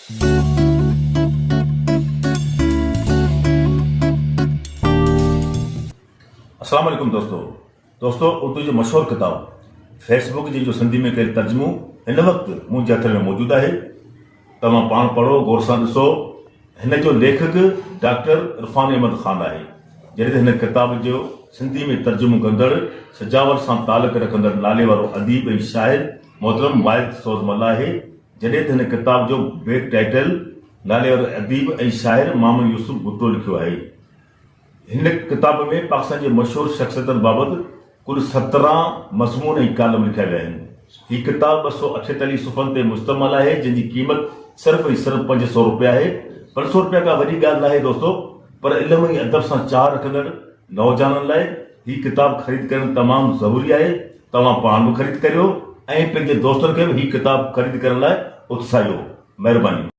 السلام عليڪم دوستو دوستو اردو جو مشهور ڪتاب فيس بڪ جنهن جو سنڌي ۾ ڪيل ترجمو هن وقت منهنجي هٿ ۾ موجود آهي توهان پاڻ پڙهو غور سان ڏسو هن جو ليکڪ ڊاڪٽر عرفان احمد خان آهي جڏهن ته هن ڪتاب جو سنڌي ۾ ترجمو ڪندڙ سجاول سان تعلق رکندڙ نالي وارو اديب ۽ شاعر محترم مائل سوز مل آهي جڏهن ته هن ڪتاب جو بيڪ ٽائيٽل نالي وارو اديب ۽ شاعر محمد يوسف ڀٽو لکيو آهي. هن ڪتاب ۾ پاڪستان جي مشهور شخصيتن بابت ڪل 17 مضمون ۽ ڪالم لکيا ويا آهن. هي ڪتاب 248 صفحن تي مشتمل آهي جنهن جي قيمت صرف ۽ صرف 500 روپيا آهي. 500 روپيا ڪا وڏي ڳالهه ناهي دوستو پر علم ۽ ادب سان چاهه رکندڙ نوجوانن لاء هي ڪتاب خريد ڪرڻ تمام ضروري آهي. توهان پاڻ به خريد ڪريو ۽ پنهنجي دوستن کي به هي ڪتاب خريد ڪرڻ لاء اتساهيو. مهرباني.